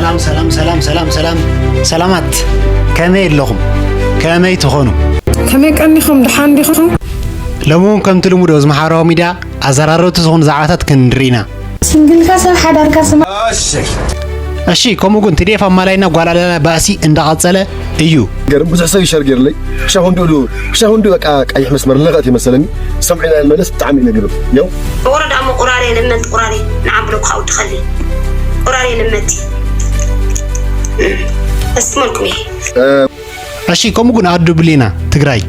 ሰላም ሰላም ሰላም ሰላም ሰላም። ሰላማት፣ ከመይ ኣለኹም? ከመይ ትኾኑ? ከመይ ቀኒኹም? ደሓን ዲኹም? ሎሚ እውን ከምቲ ልሙድ ኣብዚ ማሕበራዊ ሚድያ ኣዘራረብቲ ዝኾኑ ዛዕባታት ክንርኢ ኢና። ስንግልካ ሰብ ሓዳርካ ስማ። እሺ፣ ከምኡ ግን ቲዲኤፍ ኣማላይና ጓል ኣለና ባእሲ እንዳቐጸለ እዩ። ገርም ብዙሕ ሰብ ይሸር ገይርለይ። ክሻ ሁንዱ ዱ፣ ክሻ ሁንዱ በቃ ቀይሕ መስመር ለቀት የመሰለኒ። ሰምዒና መለስ ብጣዕሚ እዩ ነግርም። ያው ወረዳ እሞ ቁራሬ ለመንት ቁራሬ ንዓም ብሎ ክሓው ትኸሊ። ቁራሬ ለመንት። እስቲ መልኩም ይሄ። እሺ፣ ከምኡ ግን ኣዱ ብሌና ትግራይ።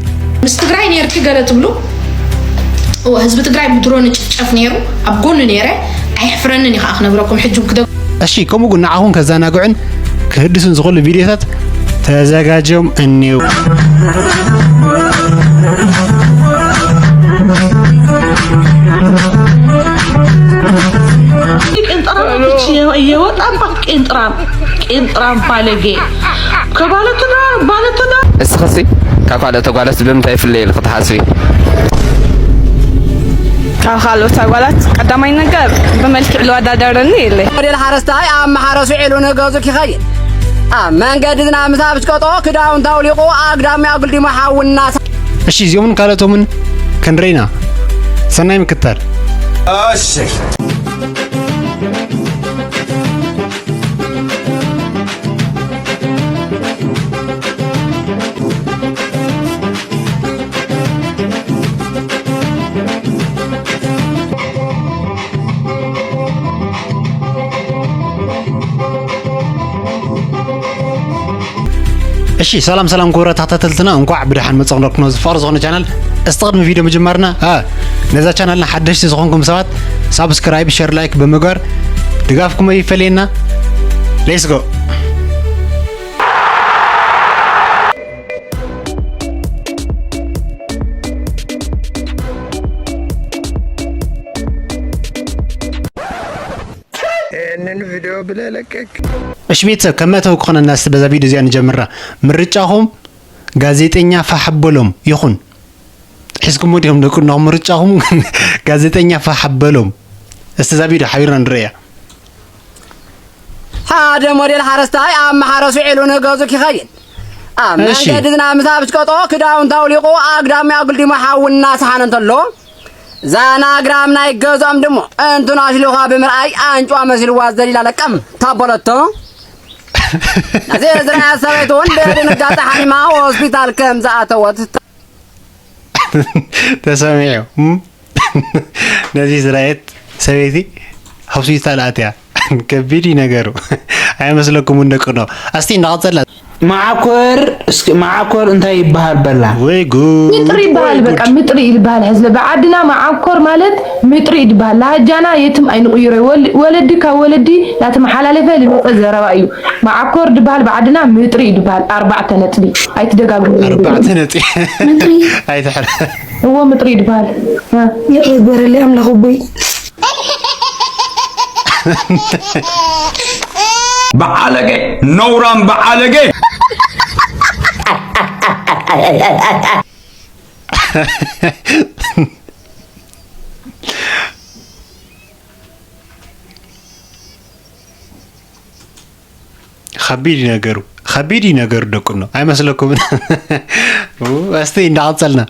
ምስ ትግራይ ነርኪ ገለ ትብሉ? እወ፣ ህዝቢ ትግራይ ብድሮን ጭፍጨፍ ነይሩ፣ ኣብ ጎኑ ነይረ፣ ኣየሕፍረንን እዩ ከዓ ክነግረኩም። ሕጂ ክደ- እሺ፣ ከምኡ ግን ንዓኹም ከዘናግዑን ክህድሱን ዝኽእሉ ቪድዮታት ተዘጋጅዮም እኒው። ቅንጥራም እቺ የወጣባት ቅንጥራም፣ ቅንጥራም ባለጌ። ከባለትና፣ ባለትና። እስኽሲ ካብ ካልኦት ኣጓላት ብምንታይ ይፍለይ ኢልኺ ትሓስቢ? ካብ ካልኦት ኣጓላት ቀዳማይ ነገር ብመልክዕ ልወዳደረኒ የለ። ሞዴል ሓረስታይ ኣብ ማሕረሱ ዒሉ ንገዙ ክኸይድ ኣብ መንገዲ ዝናብ ምስ ኣብጭቀጦ ክዳውንቱ ኣውሊቑ ኣግዳሚ ኣጉልዲሙ ሓዊ እናሳ- እሺ፣ እዚኦምን ካልኦቶምን ክንርኢ ኢና። ሰናይ ምክታል። እሺ። እሺ፣ ሰላም ሰላም ክቡራት ተኸታተልትና፣ እንኳዕ ብደሓን መጻኹም። ዳኩም ናብዚ ፍቕሪ ዝኾነ ቻናል። እስቲ ቅድሚ ቪድዮ ምጅማርና፣ አ፣ ነዛ ቻናልና ሓደሽቲ ዝኾንኩም ሰባት ሳብስክራይብ፣ ሸር፣ ላይክ ብምግባር ድጋፍኩም ኣይፈለየና። ሌትስ ጎ። ይህንን ቪዲዮ ብለህ ለቀቅ። እሺ ቤተሰብ፣ ከም መእተዊ ክኾነና እስቲ በዛ ቪዲዮ እዚኣ ንጀምራ። ምርጫኹም ጋዜጠኛ ፋሕ በሎም ይኹን። ሒዝኩሞ ዲኹም ደቂ እንኹም ምርጫኹም? ጋዜጠኛ ፋሕ በሎም። እስቲ እዛ ቪድዮ ሓቢርና ንርእያ። ሓደ ሞዴል ሓረስታይ ኣብ ማሕረሱ ዒሉ ንገዙ ክኸይድ ኣብ እሺ። መንገዲ ዝናብ ምስ ኣብጭቀጦ ክዳውንቱ ኣውሊቑ ኣግዳሚ ኣጉልዲሙ ሓዊ እናሰሓነ እንተሎ፣ እዛ ናግራም ናይ ገዝኦም ድሙ እንቱን ኣሽሊዃ ብምርኣይ ኣንጭዋ መሲልዋ ዘሊላ ለቀም ታበለቶ። ነዚ ዝረኣያ ሰበይቲ እውን ብድንጋጸ ሓሚማ ሆስፒታል ከም ዝኣተወት ተሰሚዑ። እም? ነዚ ዝረኣየት ሰበይቲ ሆስፒታል ኣትያ። ከቢድ እዩ ነገሩ። ኣይመስለኩምን ደቅኖ? እስቲ እንዳቐጸልና። መዓኮር፣ እስኪ መዓኮር እንታይ ይበሃል በላ? ወይ ጉድ፣ ምጥሪ ይበሃል፣ ወይ በቃ ጉድ። ምጥሪ ይበሃል። ሕዝለ ብዓድና መዓኮር ማለት ምጥሪ ይበሃል። ላህጃና የትም ኣይንቕይሮ። ወል-፣ ወለዲ ካብ ወለዲ እናተመሓላለፈ ዝመፀ ዘረባ እዩ። መዓኮር ድበሃል ብዓድና ምጥሪ እዩ ድበሃል። ኣርባዕተ ነጥቢ። ኣይትደጋግሙ። ኣርባዕተ ነጥቢ። ምጥሪ። ኣይትሕረ። እዎ ምጥሪ እዩ ድበሃል። እ። ይቕበረለይ ኣምላኽ ኣቦይ። በዓለገ፣ ነውራም በዓለገ። ከቢድ እዩ ነገሩ፣ ከቢድ እዩ ነገሩ ደቁኖ። ኣይመስለኩምን? ው፣ እስቲ እንዳቐጸልና።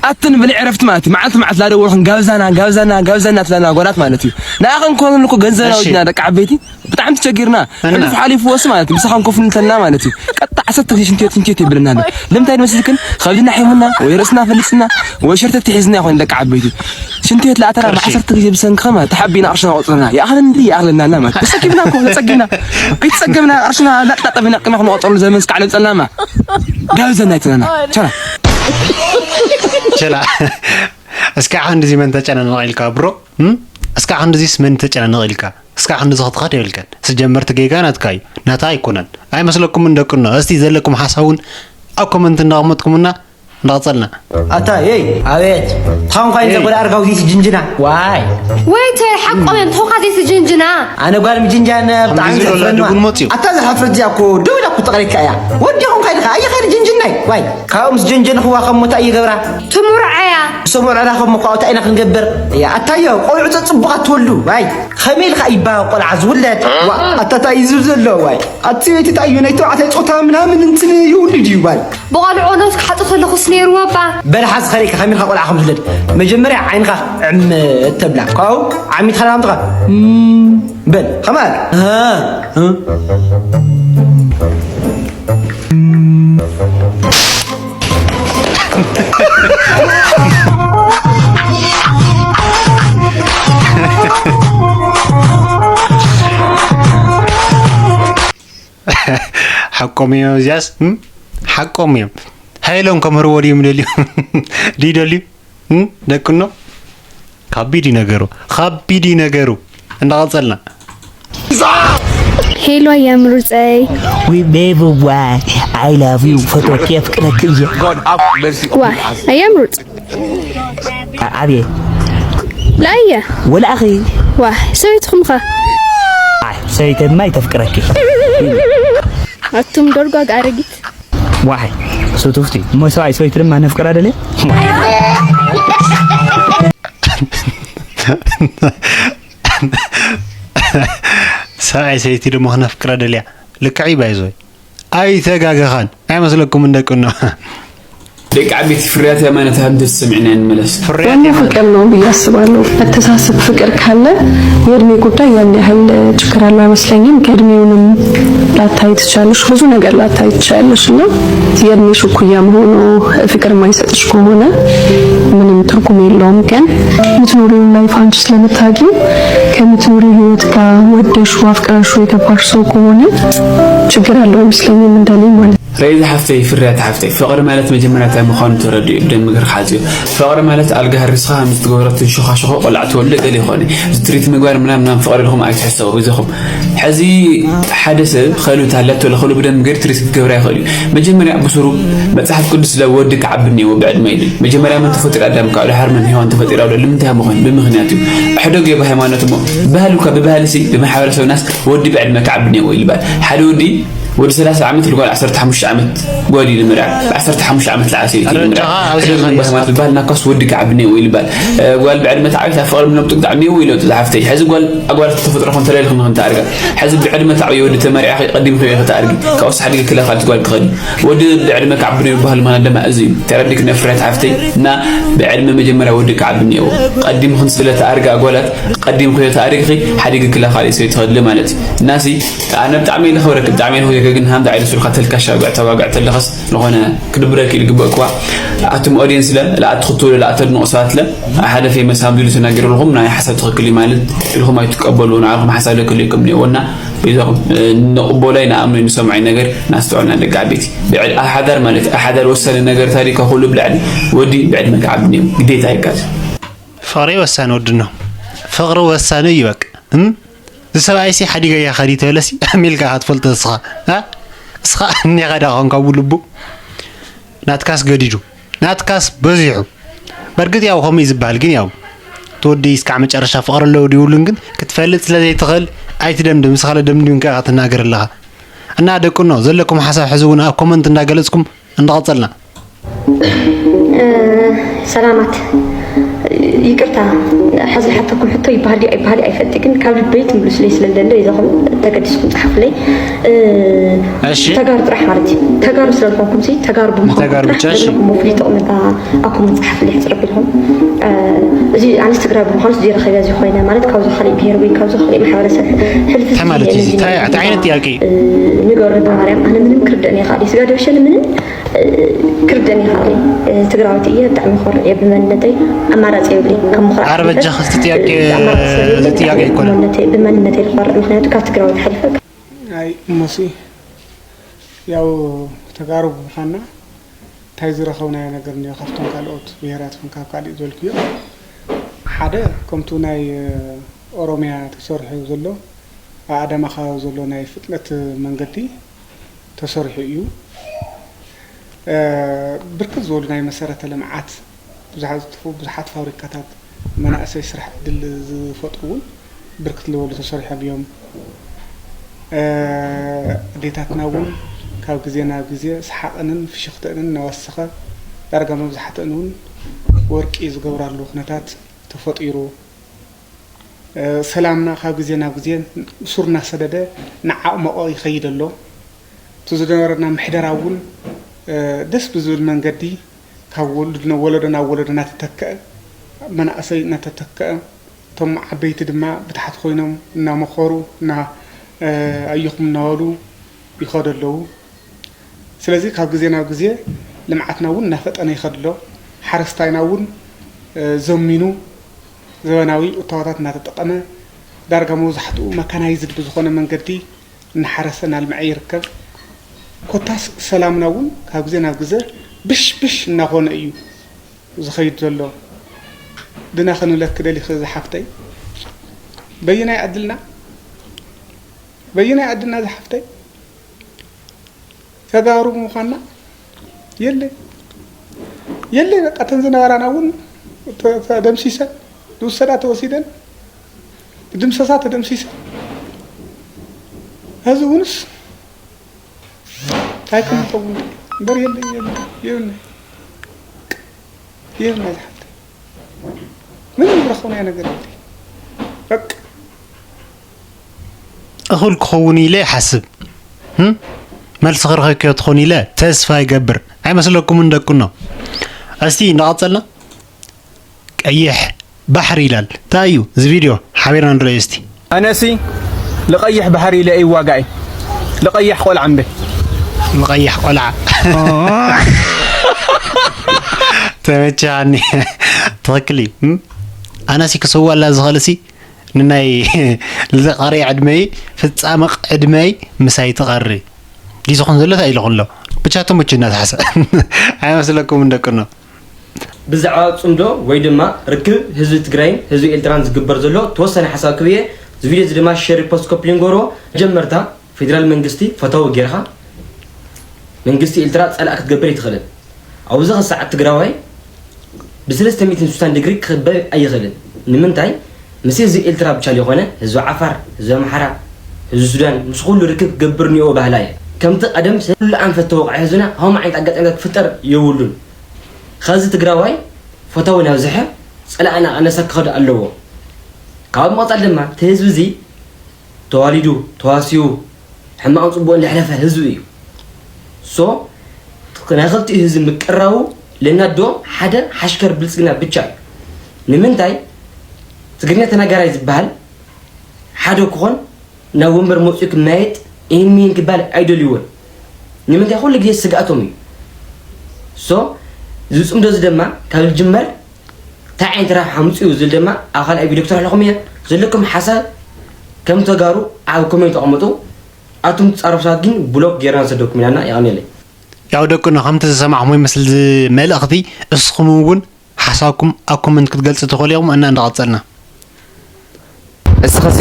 ኣትን ብልዕ ዕረፍቲ ማለት እዩ። መዓልቲ መዓልቲ ላደወልክን ጋብዛና፣ ጋብዛና፣ ጋብዛና ትብላና ጓላት ማለት እዩ። ንኣኽን ኮኑን እኮ ገንዘብና እሺ። ወዲና ደቂ ዓበይቲ ብጣዕሚ ተቸጊርና። እና? ሕሉፍ ሓሊፍዎስ ማለት እዩ። ምሳኻን ኮፍ እንተልና ማለት እዩ። ቀጥታ ዓሰርተ ግዜ ሽንት ቤት፣ ሽንት ቤት ይብለና ኣሎ። ልምንታይ ንመስልክን? ከብድና ሒሙና፣ ወይ ርእስና ፈሊስና፣ ወይ ሸርተቲ ሒዝና ይኾን ደቂ ዓበይቲ። ሽንት ቤት ለኣተና ቅርሺ። ብዓሰርተ ግዜ ብሰንክኸ ማለት ተሓቢና ቅርሽና ቆጽርና። ይኣኽለና እንዲ ይኣኽለና ማለት። ተጸጊብና እኮ፣ ተጸጊብና። ኣይተጸገብና ቅርሽና ላጣጠብና ቅና ክንቆጽረሉ ዘመን እስካዕ ለምጸናማ። ጋብዘና ኣይትብለና። ቸላ። ቸላ። እስካዕ ክንድዚ መን ተጨናነቕ ኢልካ ብሮ? እም? እስካዕ ክንድዚስ መን ተጨናነቕ ኢልካ? እስካዕ ክንድዚ ክትኸድ የብልካን። ስጀመርቲ ጌጋ ናትካ እዩ። ናታ ኣይኮነን። ኣይመስለኩምን ደቅኖ? እስቲ ዘለኩም ሓሳብ እውን ኣብ ኮመንት እንዳቐመጥኩምና እንዳቐጸልና። ኣታ፣ ኤይ፣ ኣቤት። ታንኳ፣ ኤይ። ዘጎዳ ኣርጋው ዚስ ጅንጅና። ዋይ። ወይ፣ ተይ፣ ሓቆም እዮም። ታንኳ ዚስ ጅንጅና። ኣነ ጓል ምጅንጃን ብጣዕሚ ከምዚ ዝብሎ ዘሕፍረኒ። ድጉል መፅዩ። ኣታ፣ ዝሓፍረት እዚኣ እኮ ደው ኢላ እኮ ፍቕሪካ እያ። ወዲኹም ከይድካ ኣየ ከይድ ጅንጅናይ ዋይ። ካብኦም ዝጀንጀንኽዋ ከሞ እንታይ ይገብራ? ትምርዖ እያ። ሰሙዕ ዕራኸ እሞ ካብኡ እንታይ ኢና ክንገብር? እያ ኣታዮ ቆልዑ ጽቡቓት ትወልዱ ዋይ። ከመይ ኢልካ ይባ ቆልዓ ዝውለድ? ዋ ኣታ እንታይ እዩ ዝብል ዘሎ ዋይ። ኣቲ እቲ እንታይ እዩ ናይ ተባዕታይ ጾታ ምናምን እንትን ይውልድ እዩ ዋይ። ብቆልዑ ኖት ክሓጡ ከለኹስ ነይርዎ እባ። በል ሓዝ ኸሪእካ ከመይ ኢልካ ቆልዓ ከም ዝውለድ መጀመርያ ዓይንኻ ዕም እተብላ ካብኡ ዓሚትካ ናምጥኻ እም በል ከማል እ፣ እ። ሓቆም እዮም እዚኣስ እም? ሓቆም እዮም። ሃይሎም ከምህርዎ ድዮም ደልዩ ድዩ ደልዩ እም? ደቅኖ ካቢድ እዩ ነገሩ፣ ካቢድ እዩ ነገሩ። እንዳቐጸልና ሄሎ ኣያ ምሩፀይ። We baby boy, I love you. ፈቶኪ የፍቅረኪ እየ። ዋ ኣያ ምሩፅ አ- ኣቤ ላየ ወላኺ ዋ ሰበይትኹም ኸ? ኣይ ሰበይተይ ድማ ይተፍቅረኪ። ኣቱም ደርጓግ ኣረጊት ዋይ ሱቱፍቲ እሞ ሰብኣይ ሰበይቲ ድማ ነፍቅራ ደልየ። ሰብኣይ ሰበይቲ ድማ ክነፍቅራ ደልያ ልክዕ እዩ ባይዞይ ኣይተጋገኻን ኣይመስለኩምን ደቂ ኖ ደቂ ዓበይቲ ፍርያት የማነ ተሃምቲ ተሰሚዕና ንመለስ። ፍርያት ዋናው የማነ ፍቅር ነው ብዬ አስባለሁ። መተሳሰብ ፍቅር ካለ የእድሜ ጉዳይ ያን ያህል ችግር ያለው አይመስለኝም። ከእድሜውንም ላታይ ትችያለሽ፣ ብዙ ነገር ላታይ ትችያለሽ እና የእድሜሽ እኩያ መሆኑ ፍቅር የማይሰጥሽ ከሆነ ምንም ትርጉም የለውም። ግን የምትኖሪውን ላይፍ አንቺ ስለምታውቂው ከምትኖሪው ህይወት ጋር ወደሽው አፍቅረሽው የገባሽ ሰው ከሆነ ችግር ያለው አይመስለኝም እንደኔ ማለት ነው። ሬዛ ሓፍተይ ፍርያት ሓፍተይ ፍቕሪ ማለት መጀመርያ እንታይ ምዃኑ ተረድኡ ብደም እግሪ ሓዝዮ ፍቕሪ ማለት ኣልጋ ሃሪስኻ ምስ ትገብሮ ትንሽኻሽኾ ቆልዓ ትወልድ ገለ ይኾነ እዚ ትሪት ምግባር ምናም ምናም ፍቕሪ ኢልኹም ኣይትሕሰቡ በይዛኹም ሕዚ ሓደ ሰብ ኸሉ ታላቶ ለኸሉ ብደም እግሪ ትሪት ክገብራ ይኽእል እዩ መጀመርያ ብስሩ መጽሓፍ ቅዱስ ለወዲ ክዓቢ እኒአዎ ብዕድመ ኢሉ መጀመርያ መን ተፈጢሩ ኣዳም ካብ ድሓር መን ሄዋን ተፈጢራ ዶ ንምንታይ ምኾን ብምኽንያት እዩ ሕደግ እዮ ብሃይማኖት እሞ ባህል እኳ ብባህል ሲ ብማሕበረሰብናስ ወዲ ብዕድመ ክዓቢ እኒአዎ ይልባል ሓደ ወዲ ወዲ ሰላሳ ዓመት ልጓል ዓሰርተ ሓሙሽተ ዓመት ጓል እዩ ንምርዓ ብ ዓሰርተ ሓሙሽተ ዓመት ልዓ ሰበይቲ እዩ ንምርዓ ኣረጃኻ ኣብዚ ሕዚ ኸይስ። ባህማት ዝበሃል ናኳስ ወዲ ክዓቢ እኒአዎ ይልባል እ፣ ጓል ብዕድመ ተዓቢት ኣብ ፍቕሪ ምነብጡ ብጣዕሚ እኒአዎ ኢሎ እቲ ዝሓፍተይ ሕዚ ጓል ኣጓላት ተፈጥሮ ከም ተለልኹም ንኽም ተኣርጋ ሕዚ ብዕድመ ተዓብየ ወዲ ተመሪዓ ኸይቀዲም ኸይበ ተኣርጊ ካብኡስ ሓዲገ ክላኻልት ጓል ክኸዲ ወዲ ብዕድመ ክዓቢ ነው ይበሃል ምኽንያት ድማ እዚ እዩ ተረዲክ ናይ ፍርያት ሓፍተይ እና ብዕድመ መጀመርያ ወዲ ክዓቢ እኒአዎ ቀዲምኽን ስለ ተኣርጋ ኣጓላት ቀዲም ኸዮ ተኣርጊኺ ሓዲገ ክላኻልት ሰበይቲ ኸድሊ ማለት እዩ እናሲ ኣነ ብጣዕሚ ኢለ ክብረክ ብጣዕሚ ኢለ ክብረክ ግን ሃምታ ኢለ ሱልካ ተልካሻ ጉዕ ተባጉዕ ተለኸስ ዝኾነ ክድብረክ ኢሉ ግበእክዋ ኣቱም ኦድየንስ ለ ለኣትኽትሉ ለኣተድንቑ ሰባት ለ ሓደ ፌመስ ሃምዱ ኢሉ ተናገሩ ኣለኹም ናይ ሓሳብ ትኽክል እዩ ማለት ኢልኹም ኣይትቀበሉ ንዓኹም ሓሳብ ለክልኩም እኒኦና በይዛኹም ንቕበሎ ኣይንኣምኖ ንሰምዖ ነገር ናስተውዕልና ደቂ ዓበይቲ ብዕድ ኣሓዳር ማለት ኣሓዳር ወሳኒ ነገር ታሪካ ኩሉ ብልዕሊ ወዲ ብዕድመ ክዓብኒ እዩ ግዴታ ይቃል ፍቕሪ ወሳኒ ወድኖ ፍቕሪ ወሳኒ እዩ በቃ እም? እዚ ሰብኣይሲ ሓዲገያ ኸዲ ተበለሲ ኣሜልካ ኢኻ ትፈልጦ ንስኻ እ? እስኻ እኒኻ ዳ ኾንካ ብልቡ ናትካስ ገዲዱ ናትካስ በዚሑ በርግጥ ያው ከምኡ እዩ ዝበሃል ግን ያው ትወዲ እስካዕ መጨረሻ ፍቕሪ ኣለዎ ድይብሉን ግን ክትፈልጥ ስለ ዘይትኽእል ኣይትደምድም ንስኻ ለደምድም ኢኻ ትናገር ኣለኻ እና ደቅኖ ዘለኩም ሓሳብ ሕዚ እውን ኣብ ኮመንት እንዳገለጽኩም እንዳቐጸልና ሰላማት ይቅርታ ሕዚ ዝሓተኩም ሕቶ ይበሃል ድዩ ኣይበሃል ኣይፈልጥ ግን ካብ ልበይ ትምልሱለይ ስለ ዝደለ ይዛኹም ተገዲስኩም ፃሓፉለይ እሺ ተጋሩ ጥራሕ ማለት እዩ ተጋሩ ስለ ዝኾንኩም ሲ ተጋሩ ብምዃንኩም ንተጋሩ ጥራሕ ብቻ እሺ ዘለኩም መፍሊጦ ምባ ኣኩም ፃሓፉለይ ሕፅረቢልኩም እዚ ኣነስ ትግራይ ብምዃኑ እዚ ረኸብያ እዚ ኮይነ ማለት ካብዚ ካሊእ ብሄር ወይ ካብዚ ካሊእ ማሕበረሰብ ሕልፍ እንታይ ማለት እዩ እዚ እንታይ እንታይ ዓይነት ጥያቄ እዩ ንገሩ ብማርያም ኣነ ምንም ክርደእን ይኽእል እዩ ስጋ ደብሸኒ ምንም ክርደን ይኽእል እዩ ትግራዊት እየ ብጣዕሚ ኮርዕ እየ ብመንነተይ ኣማራፂ የብለይ ከም ምኹራዕ ኣረ በጃ ክልተ ጥያቄ እዚ ጥያቄ ኣይኮነን መንነተይ ብመንነተይ ልኮርዕ ምክንያቱ ካብ ትግራዊት ሓሊፈ ኣይ እሞሲ ያው ተጋሩ ብምዃንና እንታይ ዝረኸብናዮ ነገር እኒኦ ካብቶም ካልኦት ብሄራት ኹን ካብ ካልእ ዝበልክዮ ሓደ ከምቱ ናይ ኦሮሚያ ተሰሪሑ ዘሎ ኣብ ኣዳማ ከባቢ ዘሎ ናይ ፍጥነት መንገዲ ተሰሪሑ እዩ። ብርክት ዝበሉ ናይ መሰረተ ልምዓት ብዙሓት ዝጥፍኡ ብዙሓት ፋብሪካታት መናእሰይ ስራሕ ዕድል ዝፈጥሩ እውን ብርክት ዝበሉ ተሰሪሖም እዮም። ኣዴታትና እውን ካብ ግዜ ናብ ግዜ ሰሓቐንን ፍሽኽተንን እናወሰኸ፣ ዳርጋ መብዛሕትአን እውን ወርቂ ዝገብራሉ ኩነታት ተፈጢሩ። ሰላምና ካብ ግዜ ናብ ግዜ ሱር እናሰደደ እናዓቕመቖ ይኸይድ ኣሎ። እቲ ዝነበረና ምሕደራ እውን ደስ ብዝብል መንገዲ ካብ ወሉድ ናብ ወለዶ ናብ ወለዶ እናተተከአ፣ መናእሰይ እናተተከአ፣ እቶም ዓበይቲ ድማ ብታሕቲ ኮይኖም እናመኸሩ፣ እና ኣየኹም እናበሉ ይኸዱ ኣለዉ። ስለዚ ካብ ግዜ ናብ ግዜ ልምዓትና እውን እናፈጠነ ይኸድ ኣሎ። ሓረስታይና እውን ዘሚኑ ዘበናዊ ቁጠባታት እናተጠቐመ፣ ዳርጋ መብዛሕትኡ መካናይዝድ ብዝኾነ መንገዲ እናሓረሰ እናልምዐ ይርከብ። ኮታስ ሰላምና እውን ካብ ግዜ ናብ ግዜ ብሽብሽ እናኾነ እዩ ዝኸይድ ዘሎ። ድና ክንብለኪ ደሊኺ ዝሓፍተይ፣ በየናይ ዕድልና፣ በየናይ ዕድልና ዝሓፍተይ? ተጋሩ ምዃንና የለ፣ የለ። በቃ እተን ዝነበራና እውን ተ-፣ ተደምሲሰን፣ ዝውሰዳ ተወሲደን፣ ዝድምሰሳ ተደምሲሰን። ሕዚ እውንስ እንታይ ክንኸውን እምበር የለ፣ የለ፣ የብልናይ፣ የብልናይ ዝሓፍተይ። ምንም ዝረኸብናዮ ነገር የለ። በቃ። እኹል ክኸውን ኢለ ይሓስብ። ህም? መልሲ ክረኸብክዮ ትኾን ኢለ ተስፋ ይገብር። ኣይመስለኩምን ደቅኖ? እስቲ እንዳቐጸልና፣ ቀይሕ ባሕሪ ይላል። እንታይ እዩ እዚ ቪድዮ? ሓቢርና ንርእዮ እስቲ። ኣነሲ ልቐይሕ ባሕሪ ኢለ እዋጋእ፣ ልቐይሕ ቆልዓ እምበይ። ልቐይሕ ቆልዓ። ተመችሃኒ። ትኽክል እዩ። እም? ኣነሲ ክሰዋላ ዝኽእልሲ ንናይ ልደት ቀሪ ዕድመይ፣ ፍጻመ ዕድመይ ምሳይ ትቐሪ። ድዩ ዝኾን ዘሎ እንታይ ኢሉ ከሎ? ብቻ ተመችና ዝሓሰ። ኣይመስለኩምን ደቅኖ? ብዛዕባ ጽምዶ ወይ ድማ ርክብ ህዝቢ ትግራይን ህዝቢ ኤርትራን ዝግበር ዘሎ ተወሰነ ሓሳብ ክብየ፣ እዚ ቪድዮ እዚ ድማ ሼር፣ ሪፖስት፣ ኮፒ ሊንክ ገሮ። መጀመርታ ፌደራል መንግስቲ ፈታዊ ጌርኻ መንግስቲ ኤርትራ ጸላእ ክትገብር ኣይትኽእልን። ኣብዚ ኸሳዕ ትግራዋይ ብሰለስተ ሚእትን ስሳን ዲግሪ ክኽበብ ኣይኽእልን። ንምንታይ? ምስ ህዝቢ ኤርትራ ብቻ ዘይኮነ ህዝቢ ዓፋር፣ ህዝቢ ኣምሓራ፣ ህዝቢ ሱዳን ምስ ኩሉ ርክብ ክገብር እኒኦ ባህላ እየ። ከምቲ ቀደም ኩሉ ኣንፈት ተወቃዒ ህዝብና ከምኡ ዓይነት ኣጋጣሚታት ክፍጠር የብሉን። ኸዚ ትግራዋይ ፈታዊ እናብዝሐ ጸላእና እናቐነሰ ክኸድ ኣለዎ። ካብ ምቕጻል ድማ እቲ ህዝቢ እዚ ተዋሊዱ፣ ተዋሲኡ፣ ሕማቕን ጽቡቕን ዘሕለፈ ህዝቢ እዩ። ሶ፣ ናይ ክልቲኡ ህዝቢ ምቅራቡ ለናዶ ሓደ ሓሽከር ብልጽግና ብቻ እዩ። ንምንታይ ትግርኛ ተናጋራይ ዝበሃል ሓደ ክኾን ናብ ወንበር መጺኡ ክመያየጥ ይህን ምሂን ክበሃል ኣይደልይዎን። ንምንታይ ኩሉ ግዜ ስግኣቶም እዩ። ሶ፣ እዚ ጽምዶ እዚ ድማ ካብ ዝጅመር እንታይ ዓይነት ረብሓ ኣምፅኡ ዝብል ድማ ኣብ ካልኣይ ቪድዮ ክሰርሐልኩም እየ። ዘለኩም ሓሳብ ከም ተጋሩ ኣብ ኮሜንት ኣቕምጡ። ኣቱም ትፃረፉ ሰባት ግን ብሎክ ጌርና ንሰደኩም ኢላና። የቐንየለይ። ያው ደቅኖ ከምቲ ዝሰማዕኹሞ ይመስል እዚ መልእኽቲ፣ እስኹም እውን ሓሳብኩም ኣብ ኮመንት ክትገልጹ ትኽእሉ ኢኹም። እና እንዳቐጸልና። እስኽሲ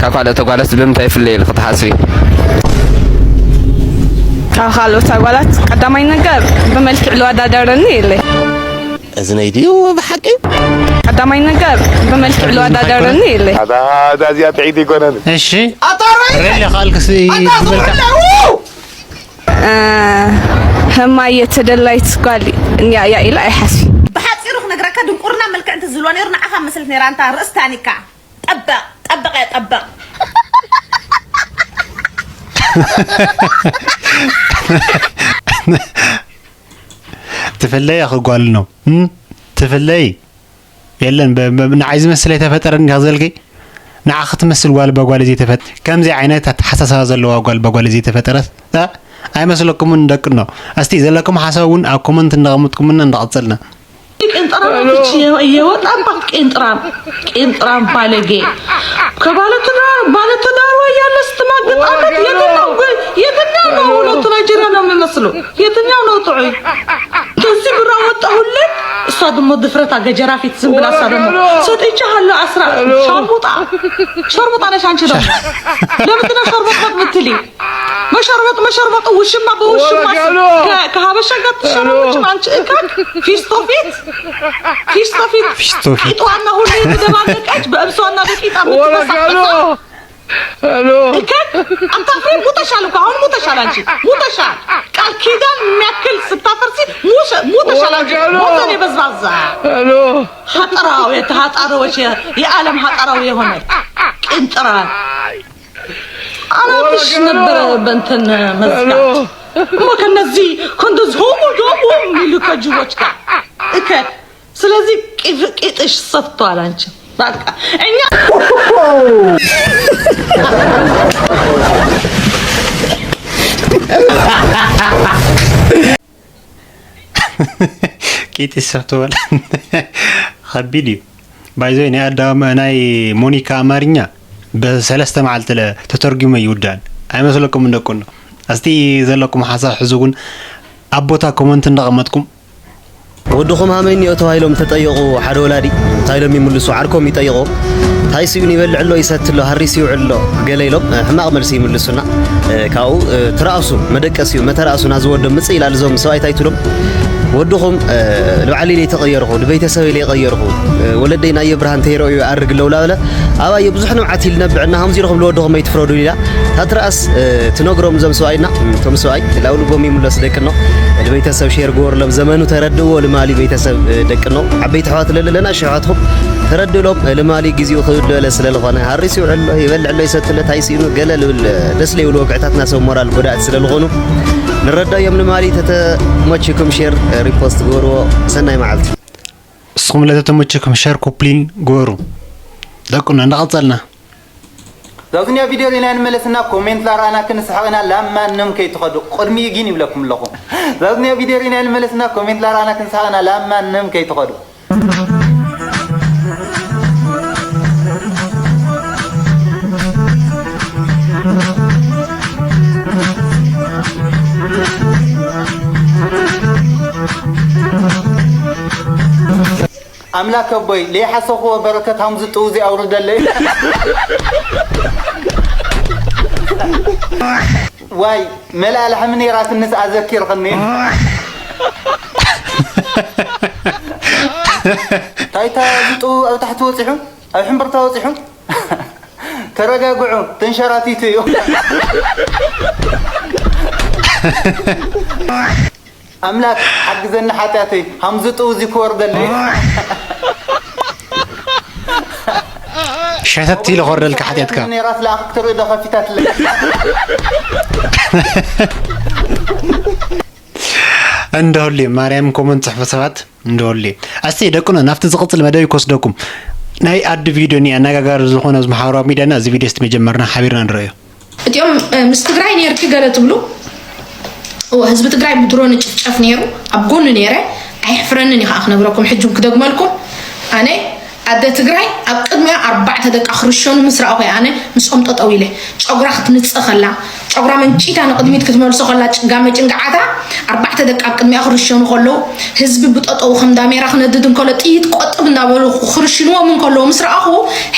ካብ ካልኦት ኣጓላት ብምንታይ ይፍለ ኢልኺ ትሓስቢ? ካብ ካልኦት ኣጓላት ቀዳማይ ነገር ብመልክዕ ልወዳደረኒ የለ። እዝነይ ድዩ ብሓቂ? ቀዳማይ ነገር ብመልክዕ ልወዳደረኒ የለ። ኣታ፣ ኣታ እዚኣ ጥዒት ኣይኮነን። እሺ። ኣታ ሬሊ! ሬሊ ካልክሲ ኣታ ክብልካ። ዝብለዉ! እ፣ ህማየ ተደላይት ጓል እያ፣ እያ ኢለ ኣይሓስብን። ብሓጺሩ ክነግረካ፣ ድንቁርና መልክዕ እንተዝህልዋ ነይሩ፣ ንዓኻ መሰለት ነይራ፣ ኣንታ ርእሲ ታኒካ። ጠበቕ፣ ጠበቕ እያ፣ ጠበቕ። ትፍለይ ኣኺ ጓል ነው። እም? ትፍለይ። የለን፣ በ-፣ በ-፣ ንዓይ ዝመስል ኣይተፈጠረን ኢኻ ዝበልኪ? ንዓኺ ትመስል ጓል በጓል ዘይተፈጥ-፣ ከምዚ ዓይነት ኣተሓሳስባ ዘለዋ ጓል በጓል ዘይተፈጠረት፣ እ? ኣይመስለኩምን ደቅኖ? እስቲ ዘለኩም ሓሳብ እውን ኣብ ኮመንት እንዳቐመጥኩምና እንዳቐጸልና። ቄንጥራም አሎ። አፍንጭ የወጣባት ቄንጥራም፣ ቄንጥራም ባለጌ። ከባለትዳር፣ ባለትዳር ወያለ ስትማግጥ አመት ወያለ። የትኛው ነው? የትኛው ነው? ሁለቱ ናይጄሪያ ነው የሚመስሉ። የትኛው ነው ጥዑይ? ከዚህ ብራ ወጣሁለት። እሷ ደግሞ ድፍረታ ገጀራ ፊት ዝም ብላ እሷ ደግሞ ወያለ። ሰጥቼሃለሁ አስራ አሎ። ሸርሙጣ፣ ሸርሙጣ ነሽ አንቺ ደግሞ። ለምንድን ነው ሸርሙጣ የምትልኝ? መሸርበጥ፣ መሸርበጥ፣ ውሽማ በውሽማ ወጋሎ። ከ-፣ ከሀበሻ ጋር ትሸርበጥ ወጋሎ። አንቺ እካክ፣ ፊስቶ ፊት፣ ፊስቶ ፊት። ፊስቶ ፊት። ቂጧና ሁሉ የተደባለቀች በእብሷና በቂጣ ወጋሎ። የምትበሳበሳ። ሄሎ። እካክ፣ አታፍሪም? ሙተሻል እኮ፣ አሁን ሙተሻል። ሙተሻል አንቺ ሙተሻል። ቃል ኪዳን የሚያክል ስታፈርሲ ሙሸ- ሙተሻል አንቺ። ሞተን የበዝባዛ። ሀጠራው የተሀጣረወች የዓለም ሀጠራው የሆነ ቅንጥራ አናትሽ ነበረ በእንትን መዝጋት። እሞ ከነዚህ ከእንደዚህ ሆሙ ዶሙ የሚሉ ከጅቦች ጋር እከ ስለዚህ ቂፍ- ቂጥሽ ሰፍቷል። አንቺ በቃ እኛ ቂጥ ይሰፍትወል ከቢድ እዩ። ባይዘይ ናይ ኣዳም ናይ ሞኒካ ኣማርኛ ብሰለስተ መዓልቲ ለ ተተርጉመ ይውዳን ኣይመስለኩም እንደቁን። እስቲ ዘለኩም ሓሳብ ሕዙ ግን ኣብ ቦታ ኮመንት እንዳቐመጥኩም ወድኹም ሃመይ እኒኦ ተባሂሎም ተጠየቑ ሓደ ወላዲ እንታይ ኢሎም ይምልሱ ዓርኮም ይጠይቖ እንታይ ስዩን ይበልዕ ኣሎ ይሰቲ ኣሎ ሃሪስ ይውዕል ኣሎ ገለ ኢሎም ሕማቕ መልሲ ይምልሱና ካብኡ ትርኣሱ መደቀሲኡ መተርኣሱና ዝወዶም ምፅእ ኢላ ልዞም ሰብኣይ እንታይ ትብሎም ወድኹም ንባዕለይ ኢለ ተቐየርኹ ንቤተሰብ ኢለ የቐየርኹ ወለደይ ናየ ብርሃን ተይረእዩ ኣርግ ኣለዉ ላበለ ኣባየ ብዙሕ ንብዓት ኢልነብዕና ከምዚ ኢልኹም ልወድኹም ኣይትፍረዱ ኢላ ታትርኣስ ትነግሮም እዞም ሰብኣይና እቶም ሰብኣይ ላው ልቦም ይምለስ ደቅኖ ንቤተሰብ ሼር ግበሩሎም ዘመኑ ተረድእዎ ልማሊ ቤተሰብ ደቅኖ ዓበይቲ ኣሕዋት ለለና ኣሽሕዋትኩም ተረድእሎም ልማሊ ግዜኡ ክብድ በለ ስለ ዝኾነ ሃሪስ ይውዕሎ ይበልዕሎ ይሰትሎ ታይሲኑ ገለ ልብል ደስ ለይብሉ ወግዕታትና ሰብ ሞራል ጎዳእቲ ስለ ዝኾኑ ንረዳዮም ልማሊ ተተሞችኩም ሼር ሪፖስት ግበርዎ ሰናይ መዓልቲ እስኹም ለተተሞችኩም ሸር ኮፕሊን ግበሩ ደቅኖ እንዳቐጸልና ዛዙንያ ቪድዮ ሪና ንመለስና ኮሜንት ላርኣና ክንስሓቕና ላማንም ከይትኸዱ ቅድሚኡ ግን ይብለኩም ኣለኹ ዛዙንያ ቪድዮ ሪና ንመለስና ኮሜንት ላርኣና ክንስሓቕና ላማንም ከይትኸዱ ኣምላክ ኣቦይ ለይሓሰኽዎ በረከት ሃምዚ ጥውዚ ኣውርደለይ ዋይ መልኣ ላሕሚ ነይራትንስ ኣዘኪርኽኒ ታይታ ዝጡ ኣብ ታሕቲ ወፂሑ ኣብ ሕምብርታ ወፂሑ ተረጋግዑ ተንሸራቲቱ እዩ ኣምላክ ሓግዘኒ ሓጢኣተይ ሃምዚ ጥውዚ ክወርደለይ ሸተት ኢለ ክወርደልካ ሓጢኣትካ ነይራት ለኣኽ ክትርኢ ዶ ከፊታትለይ እንደሁሌ ማርያም ኮመንት ጽሕፉ ሰባት እንደሁሌ እስቲ ደቅኖ ናብቲ ዝቕጽል መደብ ይኮስደኩም ናይ ኣዲ ቪድዮ ኒ ኣነጋጋሪ ዝኾነ ኣብዚ ማሕበራዊ ሚድያና እዚ ቪድዮ ስቲ መጀመርና ሓቢርና ንረዮ እቲኦም ምስ ትግራይ ነርኪ ገለ ትብሉ እወ ህዝቢ ትግራይ ብድሮን ጭፍጨፍ ነይሩ ኣብ ጎኑ ነይረ ኣየሕፍረንን እዩ ከዓ ክነግረኩም ሕጂ ክደግመልኩም ኣነ ኣደ ትግራይ ኣብ ቅድሚያ ኣርባዕተ ደቃ ክርሸኑ ምስ ረኣኹ ኣነ ምስኦም ጠጠው ኢለ ጨጉራ ክትንፅእ ከላ ጨጉራ መንጪታ ንቕድሚት ክትመልሶ ከላ ጭጋመ ጭንግዓታ ኣርባዕተ ደቃ ኣብ ቅድሚኣ ክርሸኑ ከለዉ ህዝቢ ብጠጠው ከም ዳሜራ ክነድድ እንከሎ ጥይት ቆጥብ እንዳበሉ ክርሽንዎም እንከለዉ ምስ ረኣኹ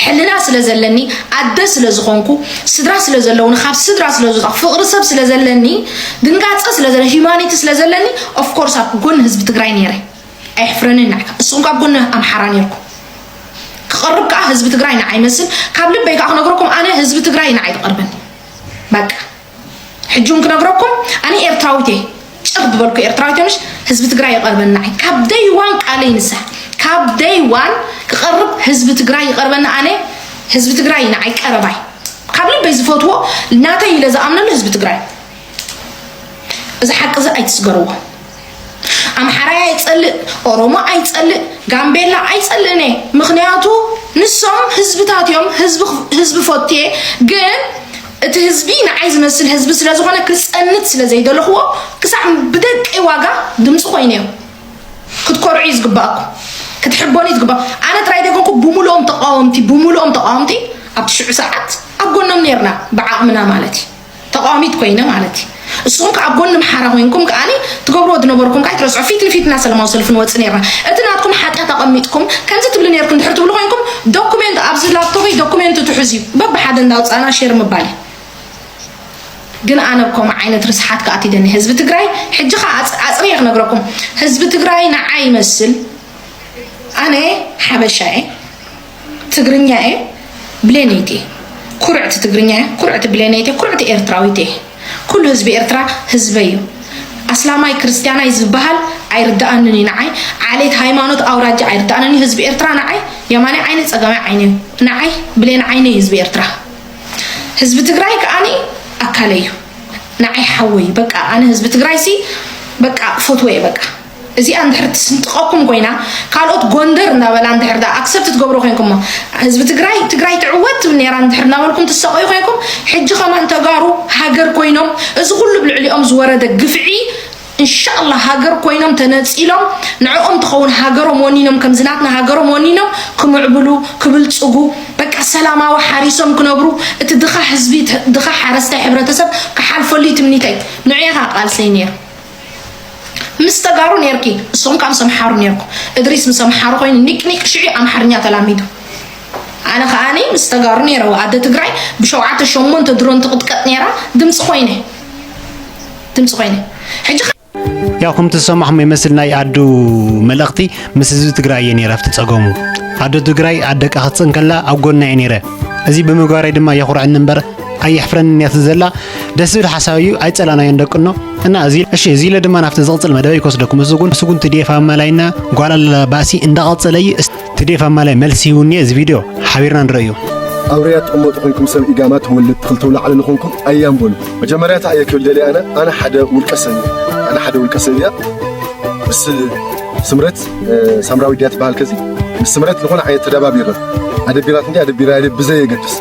ሕልና ስለ ዘለኒ ኣደ ስለ ዝኾንኩ ስድራ ስለ ዘለውኒ ካብ ስድራ ስለ ዝወፃ ፍቕሪ ሰብ ስለ ዘለኒ ድንጋፀ ስለ ዘለ humanity ስለ ዘለኒ of course ኣብ ጎኒ ህዝቢ ትግራይ ነይረ ኣየሕፍረንን ንዓይ እስኹም ካብ ጎኒ ኣምሓራ ነይርኩም ክቐርብ ከዓ ህዝቢ ትግራይ ንዓይ መስል ካብ ልበይ ከዓ ክነግረኩም ኣነ ህዝቢ ትግራይ ንዓይ ትቐርበኒ በቃ ሕጂ እውን ክነግረኩም ኣነ ኤርትራዊት እየ ጭር ዝበልኩ ኤርትራዊት እየ ምሽ ህዝቢ ትግራይ ይቐርበኒ ንዓይ ካብ day one ቃለይ ንሳ ካብ day one ክቐርብ ህዝቢ ትግራይ ይቐርበኒ ኣነ ህዝቢ ትግራይ ንዓይ ቀረባይ ካብ ልበይ ዝፈትዎ ናተይ ኢለ ዝኣምነሉ ህዝቢ ትግራይ እዚ ሓቂ እዚ ኣይትስገርዎ ኣምሓራይ ኣይፀልእ ኦሮሞ ኣይፀልእ ጋምቤላ ኣይፀልእን እየ ምኽንያቱ ንሶም ህዝብታት እዮም ህዝቢ ፈቱ እየ ግን እቲ ህዝቢ ንዓይ ዝመስል ህዝቢ ስለ ዝኾነ ክፀንት ስለ ዘይደለኽዎ ክሳዕ ብደቀይ ዋጋ ድምፂ ኮይነ እዮም ክትኮርዑ እዩ ዝግባእኩም ክትሕበኑ እዩ ዝግባእ ኣነ ጥራይ ደይኮንኩ ብምልኦም ተቃወምቲ ብምልኦም ተቃወምቲ ኣብቲ ሽዑ ሰዓት ኣብ ጎኖም ነርና ብዓቕምና ማለት እዩ ተቃዋሚት ኮይነ ማለት እዩ። እስኹም ከኣ ኣብ ጎኒ ኣምሓራ ኮይንኩም ከኣኒ ትገብርዎ ዝነበርኩም ከኣ ኣይትረስዑ። ፊት ንፊት እና ሰለማዊ ሰልፊ ንወጽእ ኔርና። እቲ ናትኩም ሓጥያት ኣቐሚጥኩም ከምዚ ትብሊ ኔርኪ እንድሕር ትብሉ ኮይንኩም ዶኩሜንት ኣብዚ ላፕቶበይ ዶኩሜንት ትሕዙ እዩ። በብሓደ እንዳውጻእና ሼር ምባል እዩ። ግን ኣነ ኣብ ከምኡ ዓይነት ርስሓት ክኣትው ኣይደልን ህዝቢ ትግራይ። ሕጂ ከኣ ኣጽ- ኣጽርየ ክነግረኩም ህዝቢ ትግራይ ንዓይ ይመስል ኣነ ሓበሻ እየ። ትግርኛ እየ ብሌነይቲ ኩርዕቲ ትግርኛ እየ ኩርዕቲ ብሌነይቲ ኩርዕቲ ኤርትራዊት እየ ኩሉ ህዝቢ ኤርትራ ህዝበይ እዩ። ኣስላማይ ክርስትያናይ ዝበሃል ኣይርድኣንን እዩ ንዓይ። ዓሌት፣ ሃይማኖት፣ ኣውራጃ ኣይርድኣንን እዩ። ህዝቢ ኤርትራ ንዓይ የማናይ ዓይኒ፣ ጸጋማይ ዓይኒ እዩ። ንዓይ ብሌን ዓይኒ እዩ ህዝቢ ኤርትራ። ህዝቢ ትግራይ ከኣኒ ኣካለይ እዩ። ንዓይ ሓወይ፣ በቃ ኣነ ህዝቢ ትግራይ ሲ በቃ ፈትወ እየ በቃ። እዚኣ እንድሕር ትስንጥቐኩም ኮይና፣ ካልኦት ጎንደር እንዳበላ እንድሕር ዳ ኣክሰፕት ትገብሮ ኮይንኩሞ፣ ህዝቢ ትግራይ፣ ትግራይ ትዕወት ትብል ነይራ እንድሕር እናበልኩም ትሰቐዩ ኮይንኩም፣ ሕጂ ከማን ተጋሩ ሃገር ኮይኖም፣ እዚ ኩሉ ብልዕሊኦም ዝወረደ ግፍዒ፣ እንሻላ ሃገር ኮይኖም ተነፂሎም፣ ንዕኦም ትኸውን ሃገሮም ወኒኖም፣ ከምዚ ናትና ሃገሮም ወኒኖም ክምዕብሉ፣ ክብልፅጉ፣ በቃ ሰላማዊ ሓሪሶም ክነብሩ፣ እቲ ድኻ ህዝቢ፣ ድኻ ሓረስታይ ሕብረተሰብ ክሓልፈሉ እዩ ትምኒተይ። ንዑ ኢኻ ቃልሰይ ነይሩ። ምስ ተጋሩ ነይርኪ፣ ንስኹም ከኣ ምስ ኣምሓሩ ነይርኩም። እድሪስ ምስ ኣምሓሩ ኮይኑ ኒቅ ኒቅ ሽዑ ኣምሓርኛ ተላሚዱ። ኣነ ከኣኒ ምስ ተጋሩ ነይረ። ኣደ ትግራይ ብሸውዓተ ሸሞንተ ድሮን ትቕጥቀጥ ነይራ። ድምፂ ኮይነ። ድምፂ ኮይነ። ሕጂ ከ- ያው ከምቲ ዝሰማዕኹም ይመስል ናይ ኣዱ መልእኽቲ ምስ ህዝቢ ትግራይ እየ ነይረ ኣብቲ ጸገሙ። ኣደ ትግራይ ኣደ ደቃ ክትጽእን ከላ ኣብ ጎና እየ ነይረ። እዚ ብምግባረይ ድማ የኹርዐኒ እምበር ኣየሕፍረንን እያ ትዘላ። ደስ ዝብል ሓሳብ እዩ፣ ኣይጸላእናዮን ደቅኖ። እና እዚ፣ እሺ፣ እዚ ኢለ ድማ ናብቲ ዝቕጽል መደበይ ክወስደኩም። እሱ ግን፣ እሱ ግን ትዴፍ ኣማላይና ጓል ኣላ ባእሲ እንዳቐጸለ እዩ። እስ-፣ ትዴፍ ኣማላይ መልሲ ይሁን እዚ ቪድዮ ሓቢርና ንርእዮ። ኣውርያ ትቕመጡ ኮይንኩም ሰብ ኢጋማ ተወለድቲ ክልተ ውላዕለ ዝኾንኩም ኣያም በሉ። መጀመርያ እንታይ እየ ክብል ደልየ ኣነ፣ ኣነ ሓደ ውልቀ ሰብ እየ። ኣነ ሓደ ውልቀ ሰብ እያ። ምስ ስምረት፣ እ፣ ሳምራዊት ድያ ትበሃል ከዚ? ምስ ስምረት ዝኾነ ዓይነት ተደባቢርና። ኣደቢራት እንዲ ኣደቢራ ኢለ ብዘየገድስ።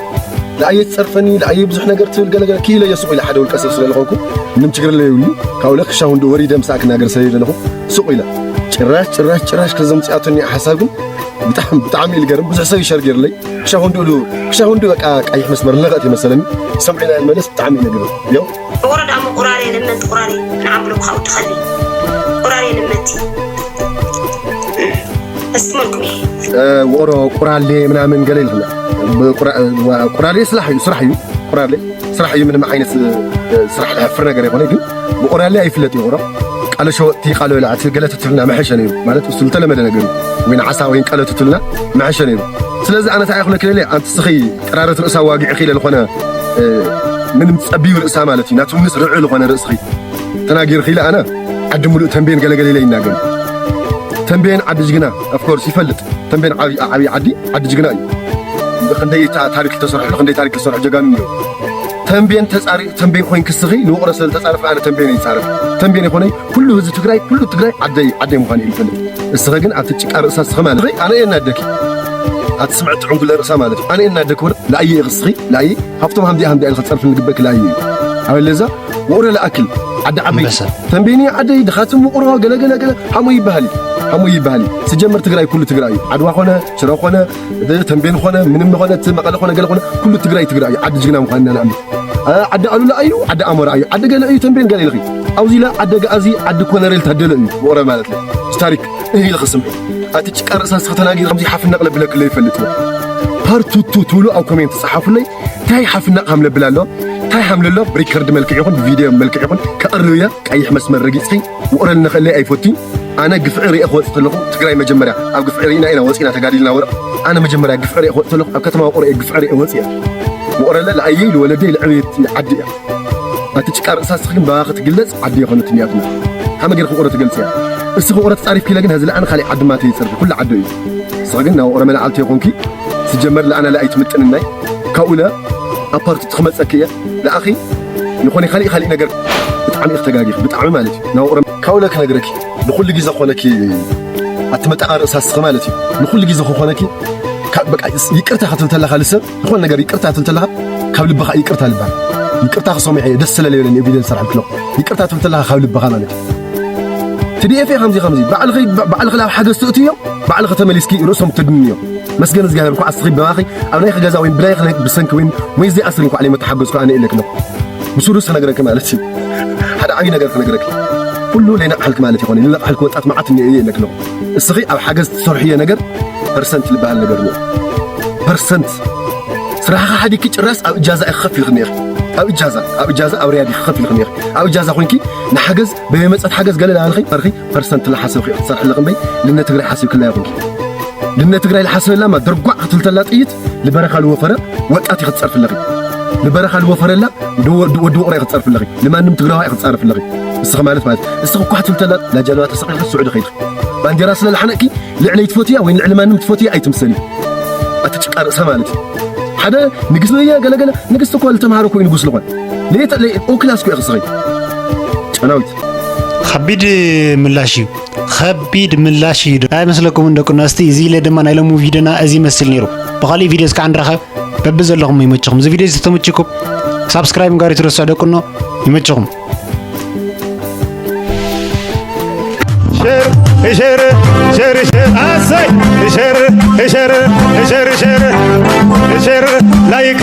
ለኣየ ትጸርፈኒ፣ ለኣየ ብዙሕ ነገር ትብል ገለ ገለ ክኢለ እየ ስቕ ኢለ ሓደ ውልቀ ሰብ ስለ ዝኾንኩ ምንም ችግር የብሉን። ካብኡ ክሻ ሁንዱ ወሪደ ምሳኣ ክናገር ስለ ዘለኹ ስቕ ኢለ። ጭራሽ፣ ጭራሽ፣ ጭራሽ ከዘምጽኣቶኒ ሓሳብ ግን ብጣዕሚ፣ ብጣዕሚ እዩ ዝገርም። ብዙሕ ሰብ ይሸር ገይርለይ። ክሻ ሁንዱ ኢሉ፣ ክሻ ሁንዱ በቃ ቀይሕ መስመር ለቐት ይመሰለኒ። ሰምዒና ንመለስ ብጣዕሚ እዩ ነገር። ያው ወረዳ እሞ ቁራሬ ለመንት ቁራሬ ንዓም ብሎ ብኻው ትኸሊ። ቁራሬ ለመንት። እስቲ መልኩም ይሄ። እ፣ ወሮ ቁራሌ ምናምን ገለ ይልፍና። ብቁራ-፣ ዋ-፣ ቁራሌ ስራሕ እዩ፣ ስራሕ እዩ። ቁራሌ ስራሕ እዩ፣ ምንም ዓይነት፣ እ፣ ስራሕ ለሕፍር ነገር የኾነ፣ ግን ብቁራሌ ኣይፍለጥ እዩ። ወሮ ቃለ ሸወጥቲ፣ ቃለ በላዕቲ ገለ ትትልና መሐሸ ነይሩ። ማለት እሱ ዝተለመደ ነገር እዩ። ወይ ንዓሳ ወይ ቃለ ትትልና መሐሸ ነይሩ። ስለዚ ኣነ እንታይ ይኹነ ክለለ፣ ኣንቲ ስኺ ጥራረት ርእሳ ዋጊዕ ኺለ ዝኾነ፣ እ፣ ምንም ጸቢብ ርእሳ ማለት እዩ። ናቱ ምስ ርዑ ዝኾነ ርእስኺ ተናጊር ኺለ ኣነ ዓዲ ሙሉእ ተንቤን ገለገለ ኢለ ይናገር። ተንቤን ዓዲ ጅግና፣ of course፣ ይፈልጥ። ተንቤን ዓቢ፣ ዓቢ ዓዲ፣ ዓዲ ጅግና እዩ። ብኽንደይ ታ-፣ ታሪክ ዝተሰርሑ፣ ብኽንደይ ታሪክ ዝተሰርሑ ጀጋኑ እዮም። ተንቤን ተጻሪ-፣ ተንቤን ኮይን ክስኺ ንውቕሮ ስለ ዝተጻረፈ ኣነ ተንቤን ይጻረፍ። ተንቤን ይኾነይ ኩሉ ህዝቢ ትግራይ፣ ኩሉ ትግራይ ዓደይ፣ ዓደይ ምዃኑ እዩ ይፈልጥ። እስኺ ግን ኣብቲ ጭቃ ርእሳ እስኺ ማለት ኣነ እየ እናደኪ። ኣቲ ስምዕቲ ዕንጉለ ርእሳ ማለት እዩ። ኣነ እየ እናደኪ ወረ፣ ለኣየ ኢኺ እስኺ፣ ለኣየ ሃብቶም ሃምዲ ሃምዲ ኢልኺ ጸርፊ ንግበክ ለኣየ እዩ። ኣበለዛ ውቕሮ ለኣክል፣ ዓዲ ዓበይቲ። ኣንበሳ። ተንቤን እዩ ዓደይ፣ ድኻትም ውቕሮ፣ ገለ ገለ ገለ፣ ሃሞ ይበሃል እዩ። ሃሞ ይበሃል እዩ። ስጀመር ትግራይ ኩሉ ትግራይ እዩ። ዓድዋ ኾነ፣ ሽረ ኾነ፣ ተንቤን ኾነ፣ ምንም ኾነ፣ እቲ መቐለ ኾነ፣ ገለ ኾነ፣ ኩሉ ትግራይ ትግራይ እዩ። ዓዲ ጅግና ምዃንና ንኣምን። አ፣ ዓዲ ኣሉላ እዩ፣ ዓዲ ኣሞራ እዩ፣ ዓዲ ገለ እዩ፣ ተንቤን ገለ ኢልኺ። ኣብዚ ኢላ ዓዲ ኣጋዚ፣ ዓዲ ኮነሬል ታደለ እዩ፣ ውቕሮ ማለት እዩ። እዚ ታሪክ እህ ኢልኺ ስምዒ። ኣቲ ጭቃ ርእሳ እስኺ ተናጊሪ ከምዚ ሓፍናቕ ለብለክለ ይፈልጥ ነው። ፓርት ቱ ትብሉ ኣብ ኮሜንት ጸሓፉለይ። ታይ ሓፍናቕ ሃምለብል ኣሎ? ታይ ሃምለሎ? ብሪከርድ መልክዕ ይኹን ብቪድዮ መልክዕ ይኹን ከቕርብ እየ። ቀይሕ መስመር ረጊጽኺ ውቕረል ንኽእለይ ኣይፈቱን። ኣነ ግፍዒ ርኤ ክወጽእ ተለኹ ትግራይ መጀመርያ ኣብ ግፍዒ ርኢና ኢና ወጺና ተጋዲልና ወረ። ኣነ መጀመርያ ግፍዒ ርኤ ክወጽእ ተለኹ ኣብ ከተማ ውቕሮ እየ ግፍዒ ርኤ ወጽእ እየ። ውቕረለ ለኣየይ ልወለደይ ልዕብየት ዓዲ እያ። ኣቲ ጭቃ ርእሳ እስኺ ግን ባኻ ክትግለጽ ዓዲ የኾነት እኒኣትና። ከመይ ገይርኪ ውቕሮ ትገልጽ እያ? እስኺ ውቕሮ ተጻሪፍኪ ኢለ ግን ሀዚ ለኣነ ካሊእ ዓዲ ማተ ይጸርፊ ኩሉ ዓዲ እዩ። እስኺ ግን ናብ ውቕሮ መላዓልቲ የኾንኪ። ስጀመር ለኣና ለኣይ ትምጥንናይ። ካብኡ ለ ኣብ ፓርት ትኽመጸኪ እየ። ለኣኺ ንኾነ ካሊእ ካሊእ ነገር ብጣዕሚ ኢኺ ተጋጊኺ። ብጣዕሚ ማለት እዩ። ናብ ውቕሮ ካብኡ ለ ክነግረኪ። ንኹሉ ግዜ ክኾነኪ ኣቲ መጣቓ ርእሳ እስኺ ማለት እዩ። ንኹሉ ግዜ ክኾነኪ ካ-፣ በቃ ይቅርታ ክትብል ተለኻ ልሰብ ዝኾነ ነገር ይቅርታ ትብል ተለኻ ካብ ልብኻ ይቅርታ ልበሃል። ይቅርታ ክሰምዕ እየ፣ ደስ ስለ ለይበለኒ እየ ቪድዮ ዝሰርሐልኪ ኣለኹ። ይቅርታ ትብል ተለኻ ካብ ልብኻ ማለት እዩ። ትዲኤፍ እየ ከምዚ ከምዚ፣ ባዕልኺ፣ ባዕልኺ ናብ ሓገዝ ትእትዮ፣ ባዕልኺ ተመሊስኪ ርእሶም ትድንዮ። መስገን እግዚኣብሔር፣ እንኳዕ እስኺ ብባኺ ኣብ ናይኺ ገዛ ወይም ብናይኺ ብሰንኪ ወይም ወይ ዘይኣስሪ እንኳዕ ለይመተሓገዝኩ ኣነ ኢለኪ ኣለኹ። ብስሩስ ክነግረኪ ማለት እዩ። ሓደ ዓብዪ ነገር ክነግረኪ። ኩሉ ለይነቕሓልኪ ማለት ይኾነ፣ ለይነቕሓልኪ ወጣት መዓት እኒኦ እየ ኢለኪ ኣለኹ። እስኺ ኣብ ሓገዝ ትሰርሕዮ ነገር ፐርሰንት ዝበሃል ነገር እኒኦ። ፐርሰንት ስራሕኻ ሓዲግኪ ጭራስ ኣብ እጃዛ ኢኺ ከፊልኪ እኒኢኺ። ኣብ እጃዛ፣ ኣብ እጃዛ ኣብ ርያድ ኢኺ ከፊልኪ እኒኢኺ። ኣብ እጃዛ ኮይንኪ ንሓገዝ በየመጸት ሓገዝ ገለ ላልኺ፣ ፈርኺ ፐርሰንት ለሓሰብኺ ክትሰርሒ ኣለኺ እምበይ፣ ልነ ትግራይ ሓሲብክላ ይኹንኪ። ልነ ትግራይ ለሓሰበላማ ድርጓዕ ክትልተላ ጥይት ልበረኻ ልወፈረ ወጣት ኢኺ ትጸርፊ ኣለኺ። ንበረኻ ዝወፈረላ ወዲ ውቕሮ ኢኺ ትጸርፊ ኣለኺ። ንማንም ትግራዋይ ኢኺ ትጻረፊ ኣለኺ። እስኺ ማለት ማለት እስኺ እኳ ትብል ተላ ላጃለዋ ተሰቒልኪ ስዑዲ ኸይድኺ። ባንዴራ ስለ ዝሓነቅኪ ልዕለይ ትፈትያ ወይ ልዕሊ ማንም ትፈትያ ኣይትምሰሊ። ኣቲ ጭቃ ርእሳ ማለት እዩ። ሓደ ንግስቲ እያ ገለገለ ንግስቲ እኮ ዝተምሃረ እኮ እዩ ንጉስ ዝኾን። ለየተ ኦክላስ እኮ ኢኺ ስኺ። ጨናዊት። ከቢድ ምላሽ እዩ። ከቢድ ምላሽ እዩ። ኣይመስለኩምን ደቂ ኣንስትዮ? እዚ ኢለ ድማ ናይ ሎሚ ቪድዮና እዚ ይመስል ነይሩ። ብኻሊእ ቪድዮ እስካዕ ንራኸብ። በብዘለኹም ይመችኹም። እዚ ቪድዮ ዝተመችኩም ሳብስክራይብ ምግባር ይትረስዑ ደቂ ኣንስትዮ። ይመችኹም። ሸር ሸር ሸር ሸር ኣሰይ ሸር ሸር ሸር ሸር ሸር ላይክ